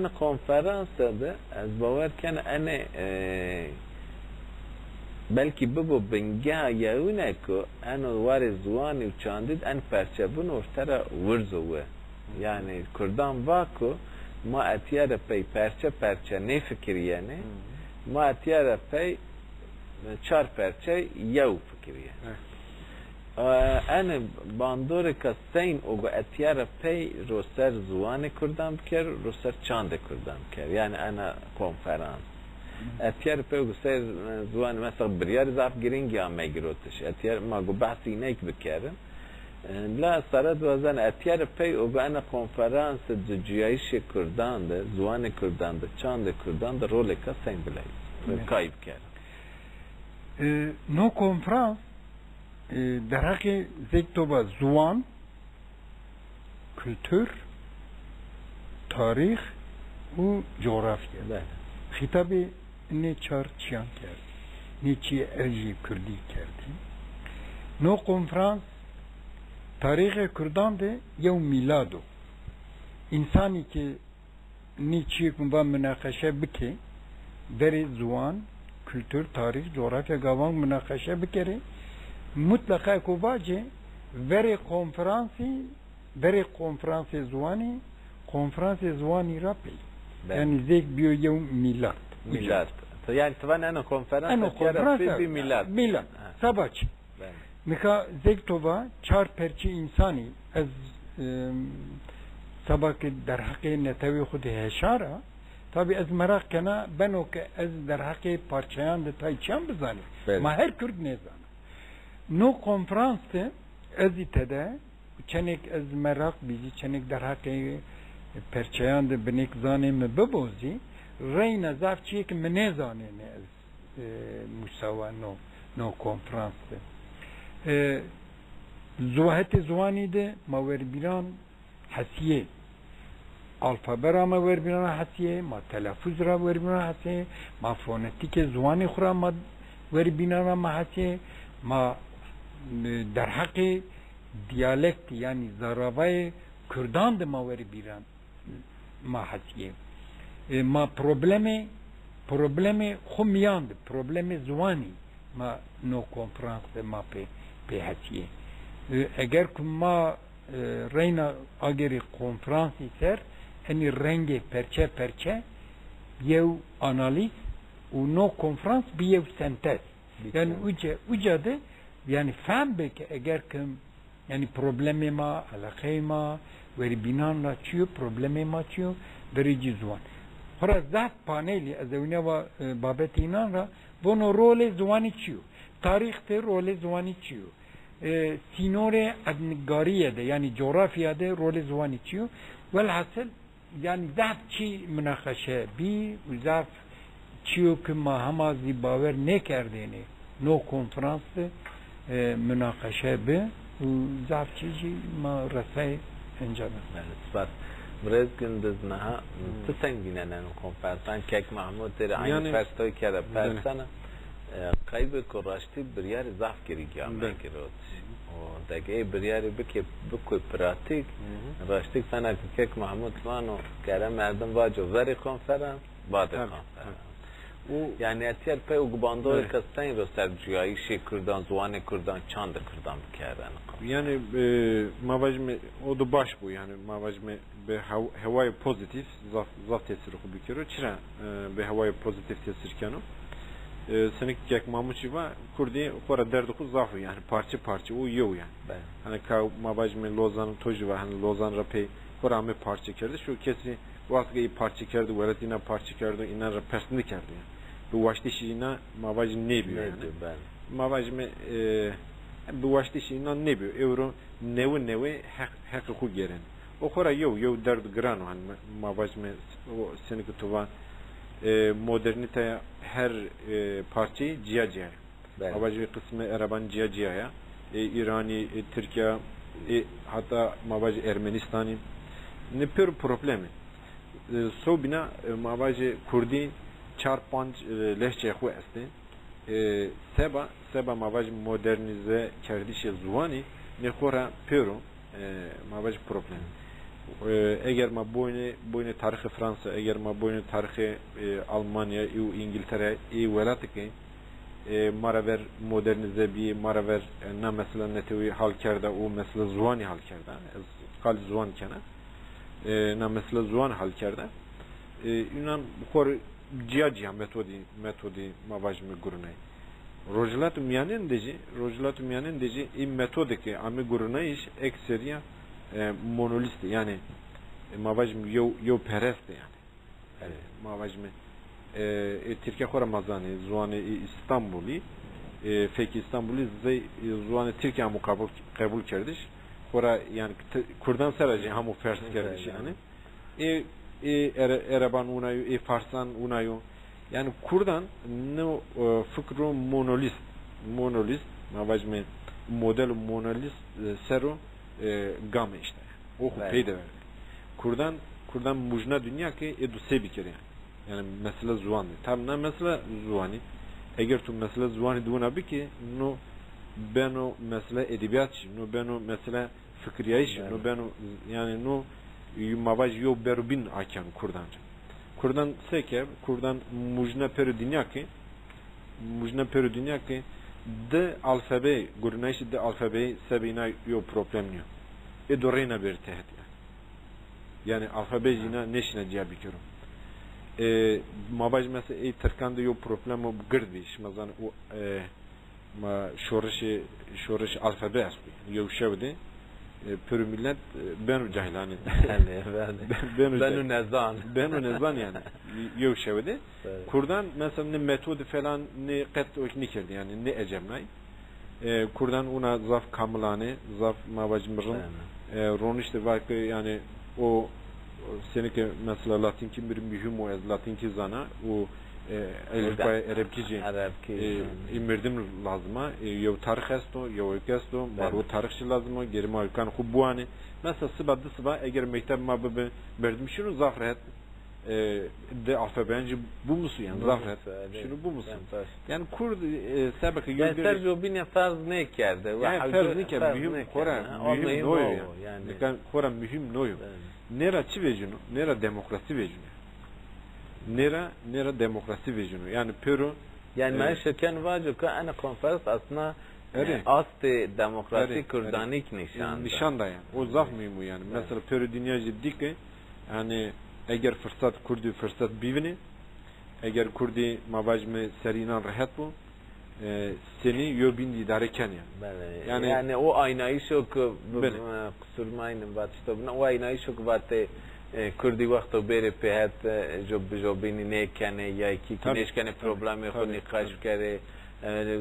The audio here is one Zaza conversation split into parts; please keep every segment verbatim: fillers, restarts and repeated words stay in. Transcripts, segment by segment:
Konferansa de ez bawer kena enê, e, belkî bibo bingeha yewine ku eno warê ziwanî û çandî de en perçebûn orte ra wirzo we. Yanî kurdan va ku ma etîya ra pey perçe perçe nêfikirîyenê, ma etîya ra pey çar perçe yew fikirîyenê. E, enê bandorêka seyn o go etîya ra pey ro ser ziwanê kurdan biker, ro ser çandê kurdan biker. Yanî ena konferans. Etîya ra pey o go ser, e, ziwanê, mesela biryarê zaf girîngî amey girotiş. Etîya ra ma go behsê îneyk bikerin. E, la sare di wazena etîya ra pey o go ena konferans di cuyayîşê kurdan de, ziwanê kurdan de, çandê kurdan de rolêka seyn biley. Evet. Kay bikerin. E, no konferans, e, derheqê zek to va ziwan, kultur, tarîx û cografya. Bele. Xîtabê nê çar çîyan kerd. Nê çîyê ez jî kurdî kerdî. No konferans tarîxê kurdan de yew mîlad o. Însanî ke nê çîyêk mi va minaqeşe bikê, verê ziwan, kultur, tarîx, cografya gavan minaqeşe bikerê, mutleqa eko vacê, verê konferansî, verê konferansê ziwanî, konferansê ziwanî ra pey. Bele. Yanî zêk bîyo yew mîlad. Mîlad. Yanî ti vanê eno konferans, eno konferans bî mîlad. Mîlad. Ha. Seba çi? Bele. Nika zek to va çar perçî însanî, ez, e, seba ke derheqê netewê xwu de heşar a, tabî ez meraq kena, beno ke ez derheqê parçeyan de tay çîyan bizanî. Bele. Ma her kurd nêzana. No konferans de ez zî tede, çenêk ez meraq bî zî, çenêk derheqê perçeyan de binêk zanê mi bibo zî, reyna zaf çîyêk mi nêzanêne ez e, musawa no, no konferans de. E, ziwa-, hetê ziwanî de ma werbînan hesîyê. Alfabe ra ma werbînan hesîyê, ma telafuz ra werbînan hesîyê, ma fonetîkê ziwanê xwu ra ma werbînan ra ma hesîyê, ma, e, derheqê diyalektî, yanî zaravayê kurdan de ma werbînan ma hesîyê. E, ma problemê, problemê xwu mîyan de, problemê ziwanî ma no konferans de ma pê, pê hesîyê. E, eger ku ma, e, reyna agêrê konferansî ser, enî rengê perçe perçe yew analîz û no konferans bi yew sentez. Yanî uca, uca de, yanî fehm bê ke eger ke Yanî problemê ma, eleqeyê ma, werîbînan ra çi yo, problemê ma çi yo, verê cî ziwan. Xora zaf panelî, ez ewîna va, e, babetê înan ra, vono rolê ziwanî çi yo? Tarîx de rolê ziwanî çi yo? E, sînorê etnîkgarîye de, yanî cografya de rolê ziwanî çi yo? Welhasil, Yanî zaf çî minaqeşe bî û zaf çîyo ke ma hema zî bawer nêkerdêne no konferans de, e, minaqeşe bi û zaf çî jî ma resay encame. Belê, spas. Birêz Gundiz, niha ti seng vînenê no konferansan? Kek Mahmud têrê eynî pers to kerde, persena, e, qeybê ku raştî biryarê zaf girî amey girot. O degeyê biryarê bikê, bikê pratîk, raştîk fena ke Kek Mahmud vano, gere merdim vaco verê konferans, badê konferans. Yanî etîyer pey û bandorê ke seyn ro ser cuyayîşê kurdan, ziwanê kurdan, çandê kurdan bikereno. Yanî, e, ma vajîme o da baş bo, yanî ma vajîme bi hew-, hewayê pozîtîf zaf, zaf tesîrê xo bikero. Çira, e, bi hewayê pozîtîf tesîr keno? E, senik Kek Mahmud jî va, kurdî xo ra derdê xo zaf o, yanî parçe parçe o, yew yanî. Belê. Hanî ka ma vajîme Lozan, to jî va, hanî Lozan ra pey xo ra ame parçe kerdiş, o kesî wextî ke ê parçe kerdo, welat înan parçe kerdo, înan ra pers nêkerdo yanî. Bi waştişê înan ma vajî nêbîyo yanî. Nêbîyo, belê. Ma vajîme, e, bi waştişê înan nêbîyo. Ewro newe newe heq, heqê xo gêrenê. O xo ra yew, yew derd giran o, hanî ma, ma vajîme o senî ke to va, e, modernîteya her, e, parçeyî cîya cîya ya. Belê. Ma vajîme qismê ereban cîya cîya ya. E, Îranî, e, Tirkîya, e, heta ma vajî Ermenîstanî. Nê pêro problem ê. E, sewbîna, e, ma vajî kurdî çar panc, e, lehçeyê xo estê. E, seba, seba ma vajî modernîze kerdişê ziwanî nê xo ra pêro, e, ma vajî problem. E, eger ma boyne, boyne tarixê Fransa, eger ma boyne tarixê, e, Almanya û Îngiltere, ê welatê ke, e, ma ra ver modernîze bîyê, ma ra ver, e, na mesela netewî hal kerda û mesela ziwanî hal kerda. Ez qalî ziwan kena. E, na mesela ziwan hal kerda. E, înan xo rê cîya cîya metodî, metodî ma vajîme gurinay. Rojhilat û Mîyanên de jî, Rojhilat û Mîyanên de jî ê metodê ke ame gurinayîş ekseriya, e, monolîst ê. Yanî, e, ma vajîme yew, yew perest ê yanî. E, ma vajîme, e, ê Tirkîya xo ra ma zanê, ziwanê ê Îstanbulî, e, fekê Îstanbulî zey, e, ziwanê Tirkî amo qebul, qebul kerdiş. Xo ra yanî t-, kurdan sera jî amo pers kerdiş yanî. Ê, ê Ere-, Ereban wina yo, ê Farsan wina yo. Yanî kurdan no, e, fikro monolîst, monolîst, ma vajîme modelo monolîst, e, sero, e, game îşte. O xo pey de verde. Kurdan, kurdan mujna dinya ke ê do se bikerê yanî. Yanî mesela ziwan de. Tab na mesela ziwanî. Eger tu mesela ziwanî de wina bikê, no beno mesela edebîyat jî, no beno mesela fikirîyayîş, no beno, yanî no, ma vajî yew berobîn akeno kurdan ci. Kurdan se ke, kurdan mujna pêro dinya ke, mujna pêro dinya ke di alfabeyî, gurinayîşê di alfabeyî sebê îna yew problem nîyo. Ê do reyna bêrê tehet yanî. Yanî alfabe jî îna nêşîna cîya bikero. E, ma vajî mesela ê tirkan de yew problemo gird bî. Şima zanê o, e, ma şorişê, şorişê alfabe esto. Yew şewe de, e, pêro milet, e, beno cahil yanî. Beno, beno. Beno nezan. Beno nezan yanî. Yew şewe de. Kurdan mesela nê metodî falan nê qet wek nêkerdî yanî, nêecebnay. E, kurdan wina zaf kamilane, zaf ma vajîme rind, e, ronişte va ke yanî o senî ke mesela latînkî mi rê muhîm o, ez latînkî zana û, e, elîfbaya erebkî jî, e, ê merdim lazim a, e, yew tarîx esto, yew ewk esto, ma rê o tarîx jî lazim o, gerê ma ewkan xo biwanê. Mesela siba di siba eger mekteb ma bibi, merdim şino zaf rehet, e, di alfabeyan jî bimuso yanî, zaf rehet şino bimuso. Yanî kurd, e, seba ke yew... Yanî ser jobîne ferz nêkerde. Yanî ferz nêkerde, muhîm, xora muhîm no yo yanî. Nika xora muhîm no yo. Nêra çi vejîno? Nêra demokrasî vejîno. Nêra, nêra demokrasî vejîno. Yanî pêro... Yanî ma şikên vaco ke ena konferans aslında, e, astê demokrasî kurdanî kî nîşan da. Nîşan da yanî. O zaf muhîm o yanî. Mesela pêro dinya jî dî ke, yanî eger firsat kurdî firsat bivînê, eger kurdî ma vajîme ser înan rehet bo, e, senî yewbîn de îdare kenê yanî. Belê. Yanî, yanî o aynayîşo ke, e, qusur maynim vatişto bina, o aynayîşo ke vatê, e, kurdî wexto bêrê pêhet, e, jo-, bijobînî nêkenê, ya kî kî nêşkenê problemê xo nîqaş bikerê, e,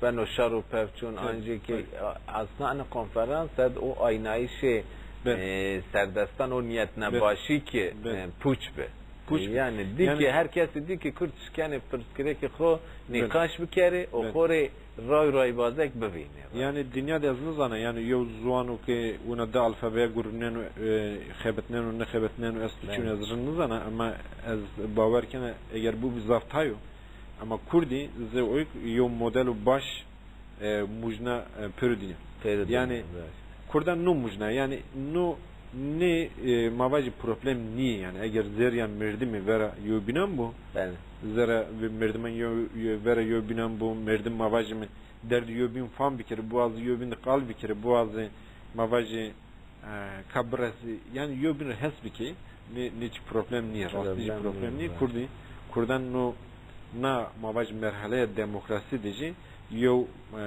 beno şer û pevçûn, ancî kî, a-, aslında ena konferans ed o aynayîşê, e, serdestan, o nîyetnebaşî kî, e, pûç bi. Pûç bi. Yanî dî kî, her kesî dî kî kurd şikenê pirsgirêkê xo nîqaş bikerê û xo rê ray û raybazek bivînê. Yanî dinya de ez nizana, yanî yew ziwano ke wina di alfabeya gurineno, e, xebitneno, nêxebitneno, ez tu çin ez rind nizana, ema ez bawer kena eger bûbî zaf tay o, ema kurdî zê oyk yew modelo baş, e, mujna, e, pêro dinya. Yanî kurdan no mujna, yanî no nê, e, ma vajî problem nîyê yanî. Eger zerrîya merdimî vera yewbînan bo, zerrîya ve-, merdiman yew, yew, vera yewbînan bo, merdim ma vajîme derdê yewbîn fam bikerê, biwazê yewbîn de qal bikerê, biwazê ma vajî, e, ka biresî, yanî yewbîn rê hes bikê, nê, nê çi problem nîyê, rastî jî problem nîyê. Kurdî, kurdan no, na ma vajî merheleya demokrasî de jî yew, e,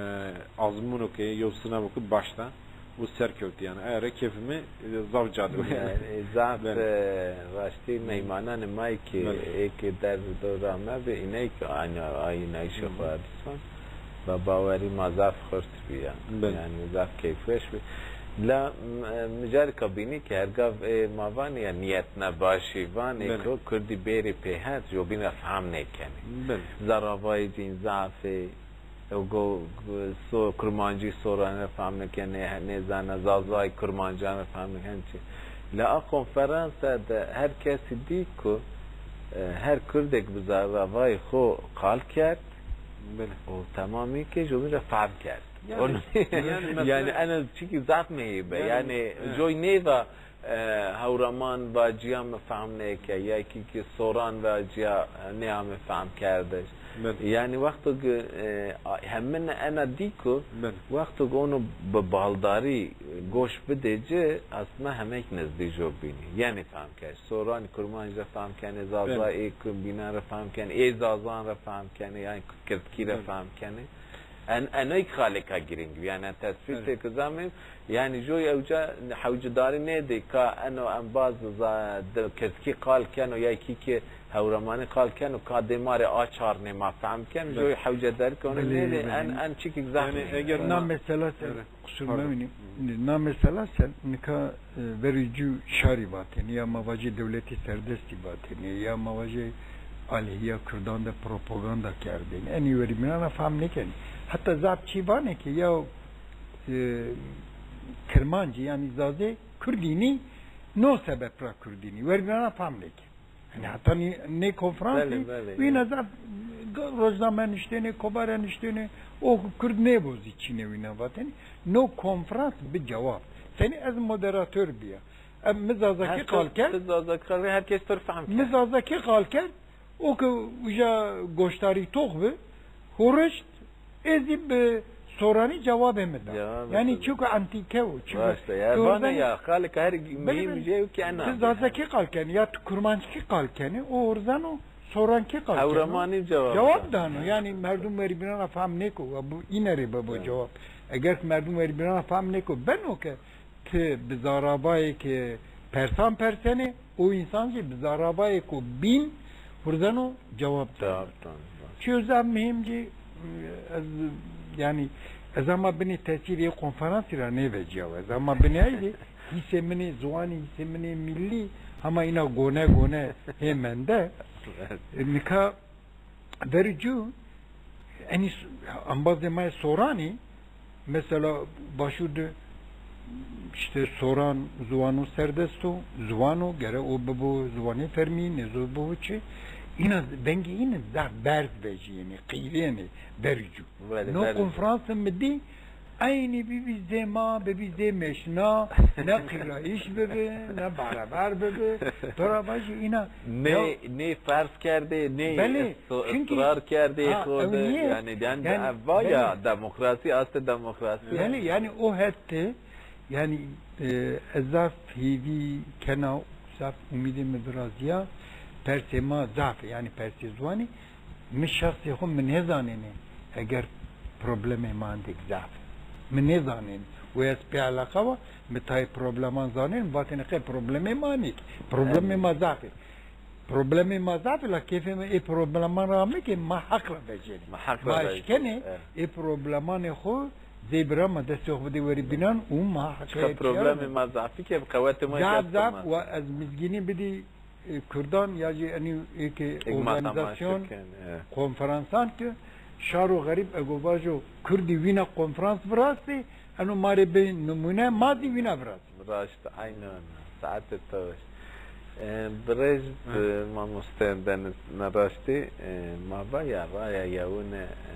azmûno ke, yew sinavo ke başta û serkewtî yanî. Aye ra keyfê mi, e, zaf ca de. Yanî, zaf, e, raştî meymananê ma yê ke ê ke dervê dor ra ame bi, îney ke aynayîşê xo ra dîsan. Ba bawerî ma zaf xurt bî ya. Yanî zaf keyfweş bî. La, m-, e, mi carêka bînî ke hergav, e, ma vanê ya nîyetnebaşî, vanê ke kurdî bêrê pêhet, jobîn ra fehm nêkenê. Zerravayê cîn zaf ê, e, go, go, so, kurmancî soran ra fehm nêkenê, nêzana, zazayî kurmancan ra fehm nêkenê çi. La a konferansa de her kesî dî ku, e, her kurdêk bi zerravayê xo qal kerd, û temamî ke jobîn ra fehm kerd. Yanî, yanî, yanî ena çîkî zaf muhîm bi. Yanî, yanî, e, joy nêva E, Hewraman vacîya mi fehm nêke, ya kî kî Soran vacîya, e, nêame fehm kerdiş. Belê. Yanî wexto ki, e, a-, hemine ena dî ku, belê, wexto ki onu bi baldarî, e, goş bidê ci, aslında hemek nizdî jo bînî. Yanî fehm kerd. Soran Kurmanc ra fehm kenê, Zaza, belê, ê Kumbînan ra fehm kenê, ê Zazan ra fehm kenê, yanî Kirdkî ra, belê, fehm kenê. En, eno kî xalika girîng bî. Yanî en tespîtê, belê, ki zamê, yanî joy ewca hewcidarî nêdê ka eno embaz za-, de Kirdkî qal keno ya kî kî Hewramanî qal keno ka dê ma rê açarnê ma fehm ken, belê, joy hewcedarî ki onu, belê, nêdê, belê, en, en çîkî zaf. Yanî eger na mesela ser, belê, qusur, pardon, mewînî. Hı. Na mesela ser nika, e, verî cû şarî vatêne ya ma vacê dewletî serdestî vatêne ya ma vacê aleyhîya Kurdan de propaganda kerdêne. Enî werî bînan ra fehm nêkenê. Heta zaf çî vanê ke ya, e, Kirmancî, yanî Zazê Kurdînî, no sebeb ra Kurdînî. Werî bînan ra fehm nêkenê. Yanî heta nê, nê konferansî, belê, belê, wîna, yanî, zaf rojname niştêne, kobare niştêne, o Kurd nêbo zî çîne wîna vatêne. No konferans bi cewab. Senî ez moderator bîya. E, mi Zazakî qal kerd. Ti Zazakî qal kerd, her kes to rê fehm kerd. Mi Zazakî qal kerd. O ki uca goşdarîtox bi, hurişt, ê zî bi Soranî cewabê mi da. Cewabê to da. Yanî çuku antîke o, çuku. Raşt a, ya, vanê ya, xalika her, belê, muhîm, belê, jê yo ki ena. Ti Zazakî qal kenî, ya ti Kurmanckî qal kenî, o urzeno Sorankî qal keno. Hewramanî cewab da. Cewab dano. Yanî merdum werî bînan ra fehm nêko, wa bu îne rê bebo cewab. Eger ki merdum werî bînan ra fehm nêko, beno ke ti bi zarabayêkê persan persenê, o însan jî bi zarabayêko bîn hurzeno cewab dano. Cewab dano. Çîyo zaf muhîm jî, ez, yanî, ez ama binê tesîrê ê konferansî ra nêvecîyawa. Ez ama binê ay de hîsê min ê ziwanî, hîsê min ê millî, hema îna gone gone hê mende. E, nika verî cû, enî s-, embazê ma yê Soranî, mesela Başûr de îşte Soran ziwano serdest o, ziwan o, gere o bibo ziwanê fermî, nêzo bibo çi. Îna, vengê îne zaf berz vejîyenê, qîrênê verî cû. Belê, no konferanse mi dî, eynî bibî zê ma, bibî zê mêşna, ne qîrayîş bibi, ne bereber bibi. To ra vajî îna. Nê, ya, nê ferz kerdê, nê, belê, is-, çünkü, israr kerdê, ha, xo de, yanî, yanî, yanî, ev va ya, belê, demokrasî, astê demokrasî. Belê, yanî o het de, yanî, e, ez zaf hêvî kena, zaf umîdê mi virazîya, persê ma zaf ê, yanî persê ziwanî. Mi şexsê xo mi nêzanêne eger problemê ma endêk zaf ê. Mi nêzanêne. Û ez pê eleqa wa, mi tayê probleman zanêne, mi vatêne qey problemê ma nê kî. Problemê ma zaf ê. Problemê ma zaf ê, la kêfê mi ê probleman ra ame ke ma heq ra vecêne. Ma heq ra vecêne. Ma eşkenê ê problemanê xo zê bira ma destê xo bidê werî bînan û ma heqê. Çiqa problemê ma zafî ke qewetê ma zaf, zaf, wa ez mizgînî bidî e, Kurdan ya jî enî ê ke organîzasyon, konferansan ke şaro xerîb ego vajo Kurdî wîna konferans virastê, eno ma rê bê nimûne, ma zî wîna virastê. Raşt, aynen. Saetê to weş. E, birêz, e, mamoste Deniz, na raştî, e, ma va ya raya yewine, e,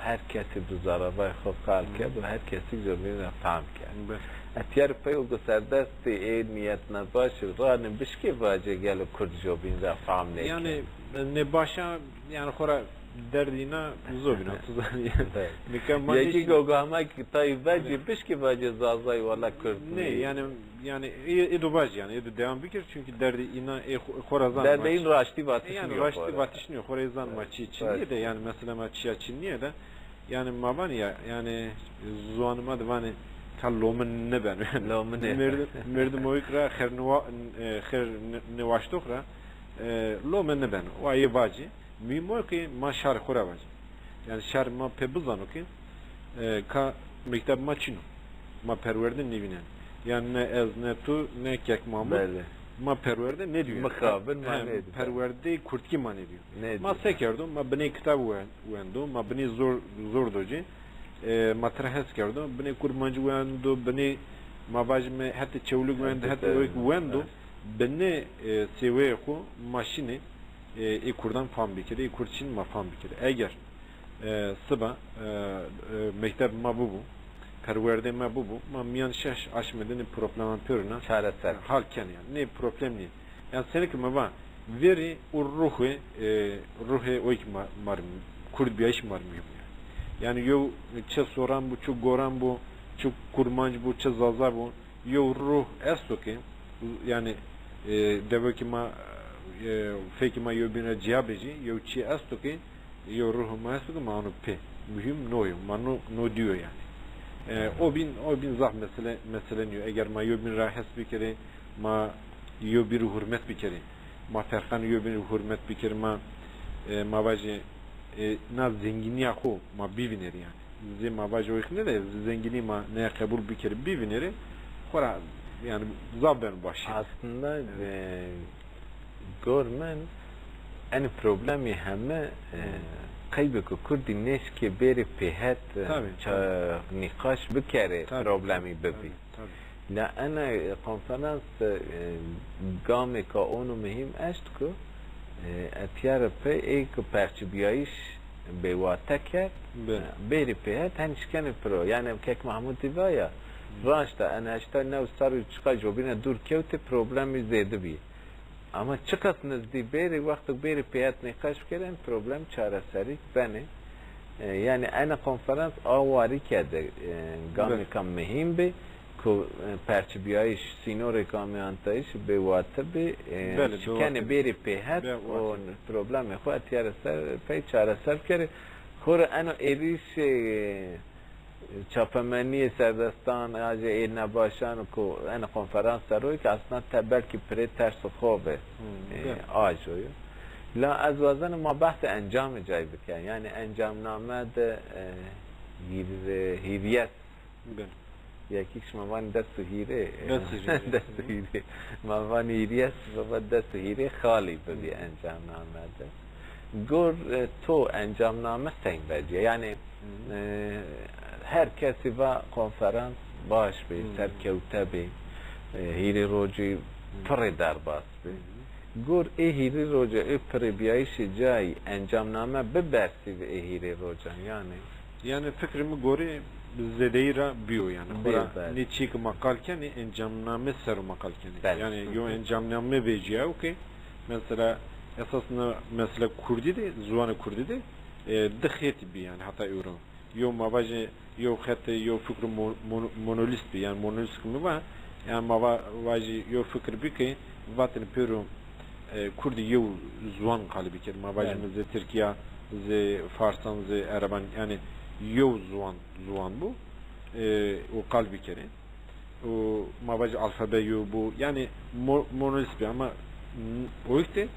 her kesî bi zarabayê xo qal kerd û her kesî jobîn ra fehm kerd. Etîya rê pey o ku serdestî ê nîyetnebaşî ranê bişkê vacê gelo kurd jobîn ra fehm nêkeno? Yanî, nêbaşa, yanî xora derdî îna zobîna, tu zanî. Nika ma yekî gogo hema ki tayî vecî bişkê vacê zazayî wela kurd nê. Nê, yanî, yanî ê, ê do vacî, yanî ê do dewam bikir, çünkü derdî îna ê xo-, xora zan. Derdê în raştî vatiş nîyo. Yanî raştî vatiş nîyo, xora ê zan ma çî çî nîyê de, yanî mesela ma çîya çî nîyê de, yanî ma vanî ya, yanî ziwanê ma de vanê ka lome nêbeno. Lome nêbeno. Merdim, merdim oyk ra xêr nêwa-, e, xêr nê-, nêwaştox ra, e, lome nêbeno. Wa yê vacî. Muhîm o ki ma şarê xo ra vacî. Yanî şarê ma pê bizano ki, e, ka mekteb ma çin o. Ma perwerde nêvînenê. Yanî ne ez, ne tu, ne kek Mahmut, belê, ma perwerde nêdîyo. Mixabin ma nêdîyo. Perwerdeyê kurdkî ma nêdîyo. Nêdîyo. Ma se kerdo? Ma binê kitab wen-, wendo, ma binê zor, zor do ci. E, ma tira hes kerdo. Binê kurmancî wendo, binê ma vajîme hetê çewlîg wendo, hetê oyk wendo. Binê, e, sêweyê xo ma şînê, e, ê kurdan fam bikirê, ê kurd şîn ma fam bikirê. Eger, e, siba, e, e, mekteb ma bibo, perwerdê ma bibo, ma mîyan şeş aşmê de nê probleman pêro na çareser hal ken yanî. Nê problem nîyê. Yanî senî ke mi va, verî û ruhê, e, ruhê o kî ma, ma rê, kurdbîyayîş ma rê muhîm o yanî. Yanî yew çi soran bo, çi goran bo, çi kurmanc bo, çi zaza bo, yew ruh esto ke, yanî, e, dewe ke ma, e, fekê ma yewbîn ra cîya bê jî, yew çî esto ke, yew ruhê ma esto ke ma ano pê. Muhîm no yo, ma no, no dîyo yanî. E, o bîn, o bîn zaf mesele, mesele nîyo. Eger ma yewbîn ra hes bikerê, ma yewbîn rê hurmet bikerê, ma ferqanê yewbîn rê hurmet bikerê, ma, e, ma vajê, e, na zengînîya xo ma bivînerê yanî. Zê ma vajê o yixine de zengînî ma neye qebul bikerê, bivînerê, xora yanî zaf beno baş. Aslında, e, gor min, enê problemî heme, e, qeybê ke kurdî nêşkê bêrê pêhet, e, ça-, nîqaş bikerê problemî bibî. Tabii. La ena, e, konferans, e, gamêka ono muhîm eşt ku, e, etîya ra pey ey ku perçîbîyayîş bêwate kerd, bêrê pêhet hen şkenê piro. Yanî Kek Mahmudî va ya, raşt a, en heştay new serrî çiqa jobîne dûr kewtê problemî zêde bî. Ama çiqas nizdî bêrê, wexto bêrê pêhet nîqaş bikerê, en problem çareserî benê. E, yanî ena konferans a warî kerde, e, gamêka muhîm bî ku, e, perçîbîyayîş, sînorêka ameyantayîş bêwate bî, e, şikenê bêrê pêhet û problemê xo etîya ra ser, pey çareser bikerê. Xora eno êrîşê, e, çapemenîyê serdestan, ya jî ê nebaşan ku ena konferans ser o yê ke aslında te belkî pirê tersê xo bê. E, a jo yo. La ez wazenê ma behsê encamê cayî biken. Yanî encamname de, e, hîr-, hîrîyes. Yekî şima vanî des û hîrê. Des û hîrê. Des û hîrê. Ma vanî hîrîyes, şima va des û hîrê xalî bibî encamname de. Gor, e, to encamname sey vecîya? Yanî, e, her kesî va konferans baş bî, serkewte bî, e, hîrê rocî pirê derbas bî. Gor ê hîrê roca, ê pirêbîyayîşê cayî encamname bibersî bi ê hîrê rocan yanî? Yanî fikrê mi gorî zêdeyî ra bîyo yanî. Xora nê çîyê ke ma qal kenê, encamname ser o ma qal kenê. Yanî yew encamname vecîyayo ke mesela esas na mesela kurdî de, ziwanê kurdî de, e, di xetî bî yanî heta ewro. Yew ma vajê yew xetê, yew fikr mo-, mono-, monolîst bî. Yanî monolîst ke mi va, yanî ma va-, vajî yew fikr bî ke vatêne pêro, e, kurdî yew ziwan qalî bikerê. Ma vajîme zê tirkîya, zê farsan, zê ereban, yanî yew ziwan, ziwan bo, e, û qal bikerê. Û ma vajî alfabe yew bo. Yanî mo-, monolîst bî ama n-, o yek de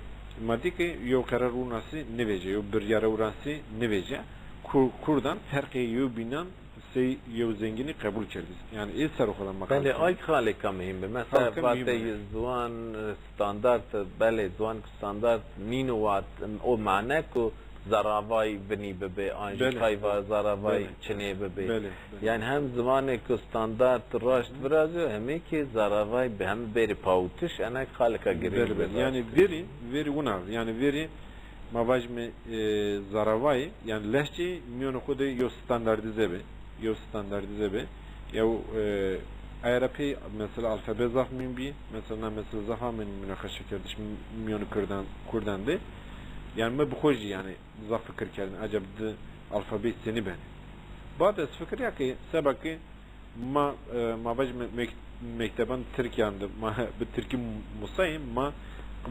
ma dî ke yew qerar winasî nêvejîya, yew biryare winasî nêvejîya. Kur-, kurdan ferqê yewbînan sey yew zengînî qebul kerdî. Yanî ê ser o xo de ma qal kenê. Belê, ay xalêka muhîm bi. Mesela vatê ziwan, e, standart, belê, ziwan standart nîno, wat o mane ku zaravay vinî bibê, an jî tay va zaravay çinê bibê. Belê, belê. Yanî hem ziwanêko standart raşt virazîyo, hemê kî zaravay bi hem bêrê pawitiş, ena xalika girîng. Belê, belê. Yanî verî, verî wina, yanî verî ma vajîme, e, zaravayî, yanî lehçeyî mîyonê xo de yew standardîze bê. Yew standardîze bê. Yew, e, aye ra pey mesela alfabe zaf muhîm bî. Mesela na mesela zaf ameyne munaqeşekerdiş mî-, mîyonê kurdan, kurdan de. Yanî mi bi xo jî yanî zaf fikir kerdêne, eceb di alfabeyî senî benê. Bad ez fikirîya ke seba ke ma, e, ma vajîme mek-, mekteban tirkîyan de ma bi tirkî musayê, ma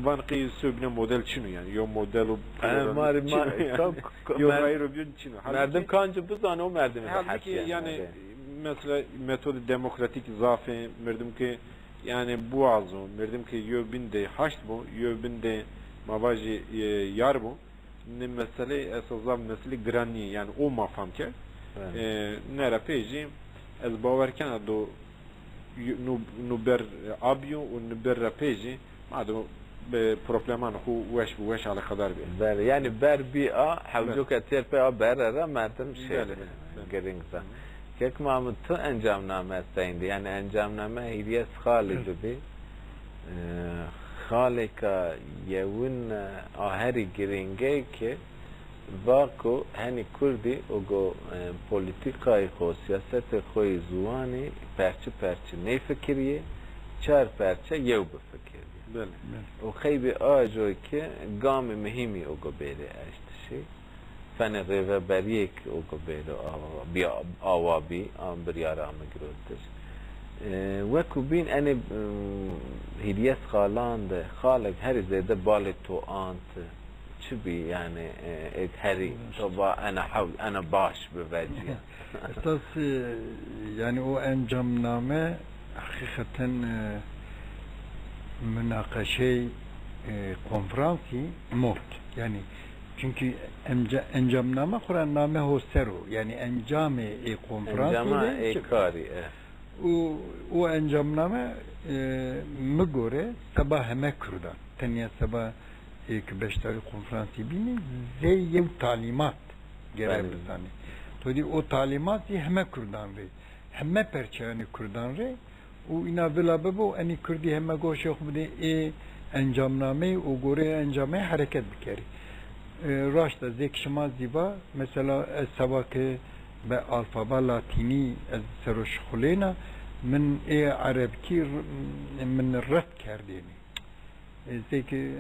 van qey sewbîna model çin o yanî. Yew model o. E, ma rê, ma, yew rayî ro bîyo çin o. Merdim kancî bizano, o merdimî de hesî yanî. Mesela metodê demokratîk zaf ê, merdim ke yanî biwazo, merdim ke yewbîn de haşt bo, yewbîn de ma vajî, e, yar bo. Nê meseleyî esas zaf meseleyê giran nîyê. Yanî o ma fam kerd. E, nê ra pey jî ez bawer kena do no, no ber a bîyo û no ber ra pey jî ma do bi problemanê xo weş bi weş alaqedar bî. Belê, yanî ber bî a, hewco ke têr pey a bere ra merdim şêrê. Belê, belê, belê. Girîng zan. Kek Mahmud, tu encamname seyndî? Yanî encamname hîrîyes xalî bibî. E, xalêka yewin, e, a herî girîng ê ke Va ku henî kurdî ugo, e, polîtîkayê xo, sîyasetê xo yê ziwanî perçe perçe nêfikirîyê, çar perçe yew bifikirîyê. Belê. Belê. Û qeybê ajo ki gamê muhîmî ugo bêrê eştişî. Fenê rêveberîyêk ugo bêro awa, bî, awa bî, am biryar ame girotiş. E, wekû bîn enê, e, hîrês xalan de xalek herî zêde balê to ant. Çi bî, yanî, e, êk herî to va ena hew, ena baş bi vecîya. Esas, e, yanî o encamname heqîqeten, e, munaqeşeyê, e, konferansî mot. Yanî, çunkî emca-, encamname xo ra name ho ser o. Yanî encamê ê konferansî. Encama de ê çi karî, e. Û, û encamname, e, mi gore seba heme kurdan. Tenya seba, e, ki beşdarî konferansî bînî, zê yew talîmat gere bizanî. To dî o talîmat zî heme kurdan rê, heme perçeyanê kurdan rê û îna vila bibo, enî kurdî heme goşê xo bidê ê encamnameyî û goreyê encameyî hereket bikerî. E, raşt a, zê ki şima zî va, mesela ez seba ke be alfaba latînî ez ser o şixulêna, min ê erebkî r-, min red kerdêne. E, zê ki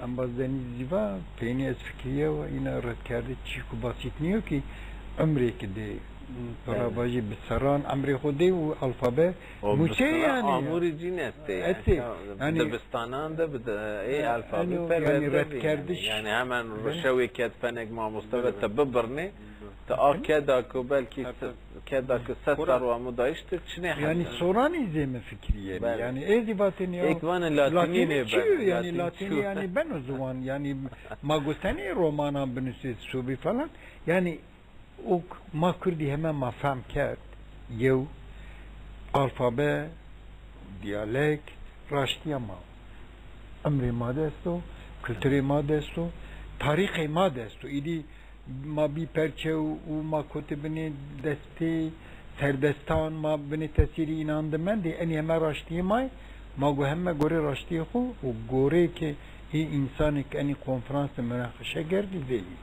embaz Denîz zî va, peynî ez fikirîyawa, îna redkerde çîku basît nîyo ki, umrêk de, to ra vajî bi serran umrê xo de û alfabe nusê yanî. Amûrî cîn estê. Estê. Yanî dibistanan de bi de, ê alfabî perwerde bî yanî. Yanî hemen şewê ked fenek mamoste ve ti bibirnê, ti a keda ku belkî keda ku se serr wa mudayîş de çinê heta. Yanî soranî zê mi fikirîyenî. Belê. Yanî ê zî vatêne ya. Êk vanê latînî nêbeno. Yanî latînî yanî beno ziwan. Yanî ma gotenê romanan binusê sobî falan. Yanî o k-, ma kurdî heme ma fehm kerd. Yew alfabe, dîyalek, raştîya ma. Umrê ma de esto, kulturê ma de esto, tarîxê ma de esto. Îdî ma bî perçe û, û ma kotî binê destê serdestan, ma binê tesîrî înan de mendê, enî heme raştîyê ma yê, ma go heme gorê raştîyê xo û gorê ke hê însanê ke enî konferans de munaqeşe kerdî zê yî.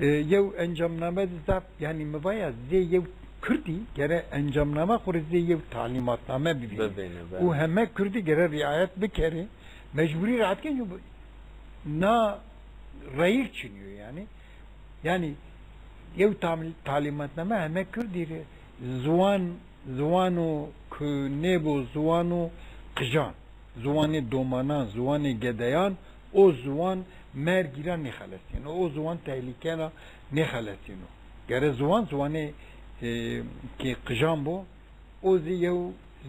E, yew encamname de zaf, yanî mi va ya zê yew kurdî gere encamname xo rê zê yew talîmatname bivînê. Bivînê, belê. Û heme kurdî gere rîayet bikerê. Mecburî rahat kên, na reyir çinîyo yanî. Yanî yew tam-, talîmatname heme kurdî rê, ziwan, ziwano ku nêbo ziwano qijan, ziwanê domanan, ziwanê gedeyan, o ziwan mergî ra nêxelesîyeno, o ziwan tehlîke ra nêxelesîyeno. Gere ziwan, ziwanê, e, ke qijan bo, o zî yew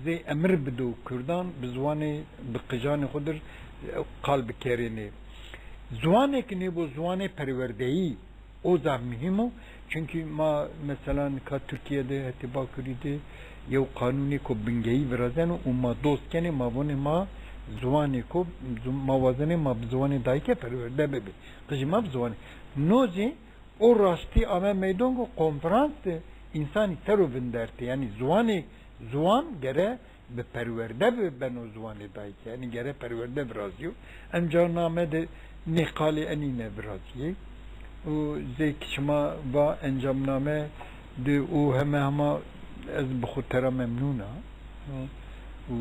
zey emir bido kurdan, bi ziwanê, bi qijanê xo dir, e, qal bikerênê. Ziwanê ki nêbo ziwanê perwerdeyî, o zaf muhîm o. Çunkî ma mesela nika Tirkîye de, hetê Bakurî de yew qanûnêko bingeyî virazeno û ma doz kenê, ma vonê ma ziwanêko, ma wazenê ma bi ziwanê dayîke perwerde bibê. Qijê ma bi ziwanê. No zî O rastî ame meydon ku konferans de însanî ser o vindertê. Yanî ziwanê, ziwan gere bi perwerde bi, beno ziwanê dayîke. Yanî gere perwerde virazîyo. Encamname de nê qalê enîne virazîyê. Û zey ki şima va encamname de û heme hema ez bi xwu tera memnûn a. Û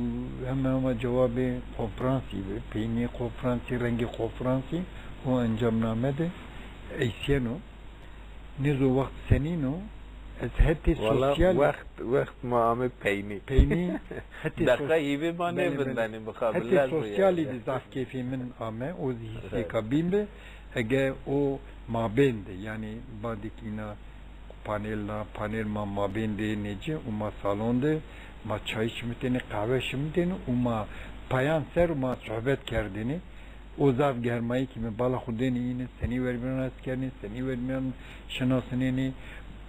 hema hema cewabê konferansî bi, peynîyê konferansî, rengê konferansî û encamname de eysîyeno. Nêzo wext senîn o. Ez hetê sosyal... Wela wext, wext ma amê peynî. Peynî, hetê... Deqa hîvê ma nêvindenê, bi xabilez. Hetê sosyalî de zaf keyfê min ame. O zî hîsêka bîn bi. Ege o mabên de, yanî badêk îna panel na, panel ma mabên de nêci û ma salon de, ma çay şimitêne, qehwe şimitêne û ma payan ser ma sohbet kerdêne. O zaf germayî ki mi bala xwu dêne îne, senî werbînan hes kerdêne, senî werbînan şinasinêne,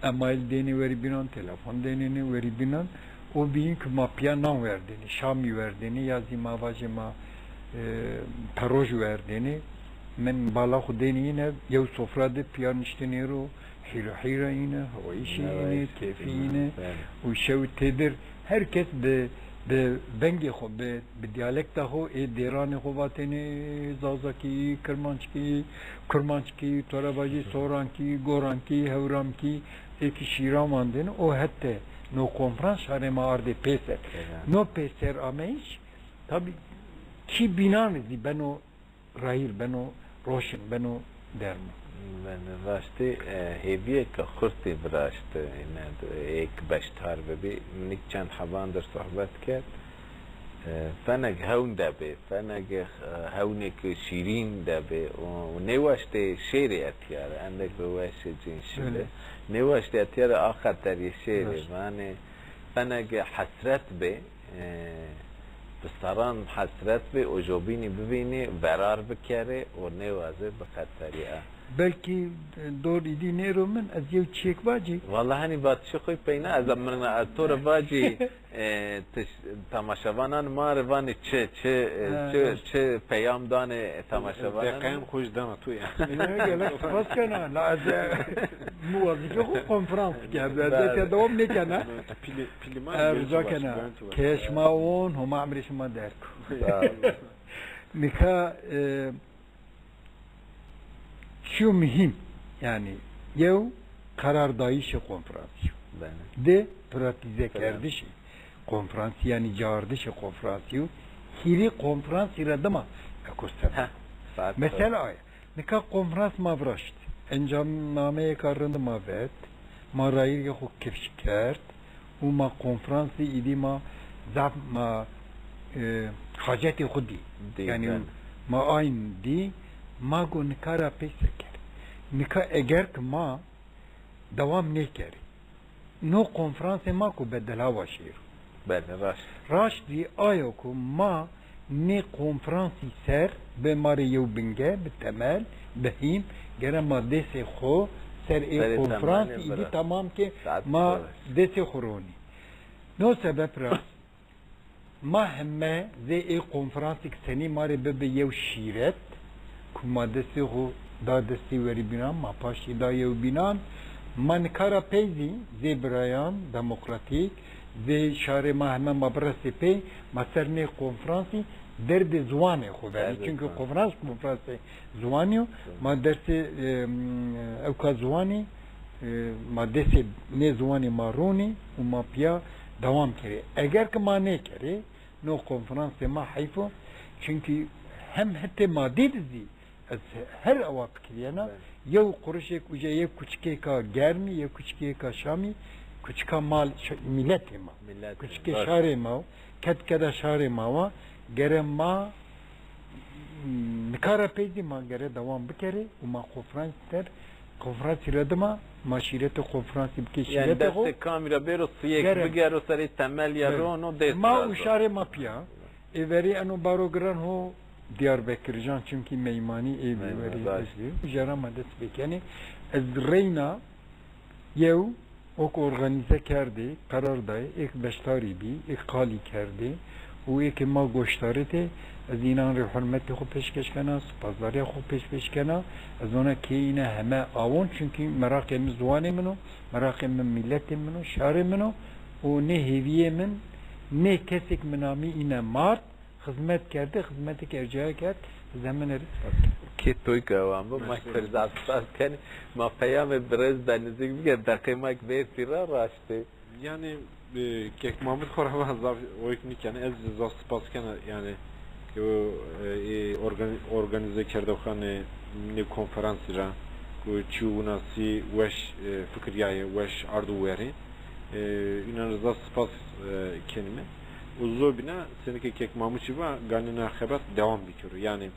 email dêne werbînan, telefon dênêne werbînan. O bîyîn ki ma pîya nan werdêne, şamî werdêne, ya zî ma vajê ma, e, peroj werdêne. Min bala xwu dêne îne, yew sofra de pîya niştêne ro, hîro hîra îne, hawayîşî îne, keyfî îne. Û şew têdir her kes bi bi vengê xo, bi, bi diyalekta xo, ê dêranê xo vatêne, zazakî, kirmanckî, kurmanckî, to ra vajî sorankî, gorankî, hewramkî, ê kî şîran wandêne, o hetê no konferans şarê ma ardê pêser. Evet. No pêser ameyîş, tabî kî bînan zî beno rayîr, beno roşn, beno derman. Beno, raştî, e, hêvîyêka xurtî viraşt, e, îne, ê ke beşdar bibî. Min çend heban dir sohbet kerd. E, fenek hewn de bê, fenek, e, hewnêk şîrîn de bê. Û, û nêwaştê şêrê etîya ra, endek bi weşê cîn şîrîn. Öyle. Nêwaştê etîya ra a xeterî şêrê. Evet. Vanê, fenek hesret bê, e, bi serran hesret bê, o jobînî bivînê, verar bikerê û nêwazê bixeterîya. Belkî, e, dor îdî nêro min, ez yew çîyêk vacî. Wellahî hanî vatişê xo peyna, ez min, ez to ra vacî, e, tiş-, temaşevanan ma rê vanê çi, çi, e, ha, çi, evet, çi peyam danê temaşevanan. Deqeyan xo jî dana to ya. Gelek spas kena, la ez, e, muwazîfê xo konferans kerd. Ez, bele, dewam nêkena. Pîlê, pîlê ma. E, rica kena. Keşma on, Homa emrê şima derg. Sağ ol. Nika, e, çiyo muhîm, yanî yew qerardayîşê konferansî yo. Bele. Di pratîze kerdişê konferansî, yanî caardişê konferansî yo. Hîrê konferansî ra dima eko ser. Heh, saet. Mesela aye. Nika konferans ma viraşt. Encamnameyêka rind ma vet. Ma rayîrgê xo kifş kerd û ma konferansî îdî ma zaf ma, e, hacetê xo dî. Dî, yanî, bele, ma ayn dî, ma go nika ra pey se kerê. Nika eger ke ma dewam nêkerê, no konferansê ma ku bedelhawa şêro. Bele, raşt. Raşt zî ayo ku ma nê konferansî ser bi ma rê yew binge, bi temel, bi hîm, gere ma destê xo ser ê konferansî îdî temam ke ma destê xo ronî. No sebeb ra ma heme zê ê konferansî ke senî ma rê bibi yew şîret, ku ma destê xo da destê werîbînan, ma paştî da yewbînan, ma nika ra pey zî zê birayan demokratîk, zê şarê ma heme ma birestê pey, ma ser nê konferansî derdê ziwanê xo verî. Çunke konferans, konferansê ziwanî yo, ma dersê, e, ewka ziwanî, e, ma destê nê ziwanî ma ronî û ma pîya dewam kerê. Eger ke ma nêkerê, no konferansê ma heyf o. Çunkî hem hetê madî de zî ez her awa fikirîyena, yew qurişêk uca yê kuçikêka germî, yê kuçikêka şamî, kuçika mal, ş-, mîletê ma. Kuçikê şarê ma, ked keda şarê ma wa, gere ma nika ra pey zî ma gere dewam bikerê û ma konferans ser, konferansî ra dima ma şîretê konferansî bikê şîretê xo. Yanî destê kamî ra bêro suyêk bigero serê temel ya rono dê. Ma û şarê ma pîya. Ê verî eno baro giran ho Diyarbekirjan, çunkî meymanî ê bî, verî ez bî. Jera ma dest pêkenê. Ez reyna yew Ok organîze kerdê, qerar dayê, êk beşdarî bî, êk qalî kerdê û êkê ma goşdaritê, ez înan rê hurmetê xo pêşkeş kena, sipasdariya xo pêşpêş kena. Ez vana kê îne heme awon, çunkî meraqê mi ziwanê min o, meraqê mi mîletê min o, şarê min o û nê hêvîyê min, nê kesêk min amî îne mard, xizmet kerdê, xizmetêk ercaya kerd, ez hemine rê spas kena. Kê toy ke ewan bo, ma kî zaf spas kenê. Ma peyamê birêz de nizîk bike, deqê ma kî vêrtî ra raştê. Yanî, e, Kek Mahmud xo ra va zaf oyk nîkena, ez zaf spas kena, yanî, o, e, e, organ-, organîze kerdoxanê nê konferansî ra, ku çî winasî weş, e, fikirîyayê, weş ardo werî. E, înan ra zaf spas, e, kenîme. Û zobîna, senî ke Kek Mamuçî va, ganî na xebat dewam bikero. Yanî,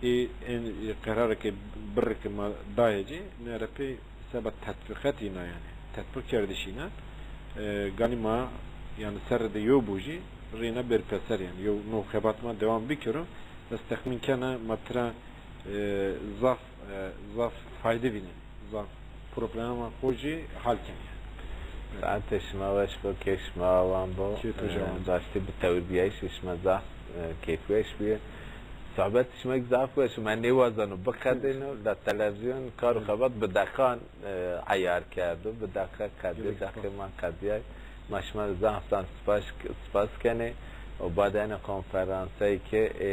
ê, ên, ê, qerarê ke birrê ke ma dayê ci, nê ra pey seba tetbîqet îna yanî. Tetbîq kerdiş îna. E, ganî ma, yanî serre de yew bo jî, rîna bêr peser yanî. Yew no xebat ma dewam bikero. Ez texmîn kena ma tira, e, zaf, e, zaf fayde vînenê. Zaf problema xo jî hal kenê. Saetê şima weş bo, kê şima awan bo. Kê to jî awan bo. E, raştî bi tewrbîyayîşê şima zaf, e, kêfweş bîye. Sohbetê şima kî zaf weş o. Ma nêwazeno biqedêno, la televîzyon kar û xebat bi deqan, e, eyar kerdo, bi deqe qedîyo, deqê ma qedîyay. Ma şima rê zaf zaf spas, spas kenê û badê enê konferansayî ke, e,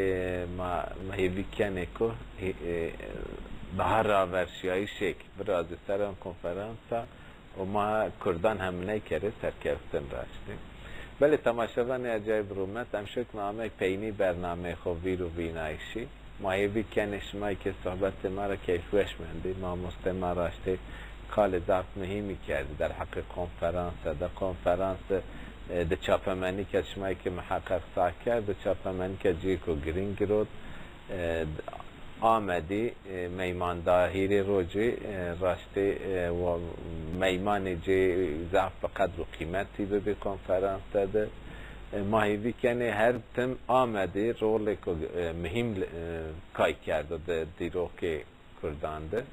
ma, ma hêvî kenê ku, e, e, daha raverşîyayîşêk virazê ser en konferansa û ma kurdan hemîney kerê serkeftin raştê. Belê temaşevanê ecayîb rûmet, em şikna amey peynî bernameyê xo vîr û vînayîşî. Ma hêvî kenê şima ke sohbetê ma ra keyfweş mendî. Mamostê ma raştê qalê zaf muhîmî kerdî derheqê konferanse de. Konferanse, e, di çapemenî ke şima ke miheqeq sah kerd, di çapemenî ke cîyêko girîng girot. E, Amedî, e, meymandahîrê ro cî, e, raştê, e, wa-, meymanê cê zaf bi qedr û qîmetî bibî konferanse de. E, ma hêvî kenê her tim Amedî rolêko, e, muhîm, e, kay kerdo di dîrokê kurdan de.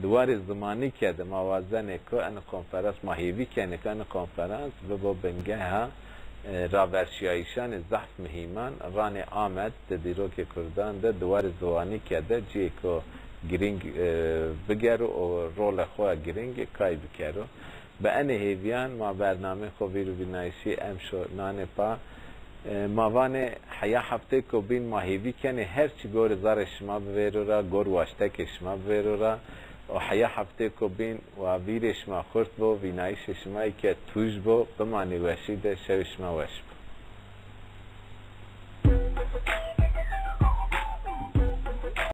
Di warê zimanî ke de ma wazenê ku enê konferans, ma hêvî kenê ku enê konferans bibo bingeha, e, raverşîyayîşanê zaf muhîman ranê Amed di dîrokê kurdan de, di warê zimanî ke de cîyêko girîng, e, bigero û rolê xo ya girîngî kay bikero. Bi enê hêvîyan ma bernameyê xo vîr û vînayîşî emşo nanê pa. E, ma vanê heya heftêko bîn ma hêvî kenê her çi gorê zerrê şima bivêro ra, gor waştekê şima bivêro ra û heya heftêko bîn wa vîrê şima xurt bo, vînayîşê şima yê ke tûj bo, bimanê weşî de, şewê şima weş bo.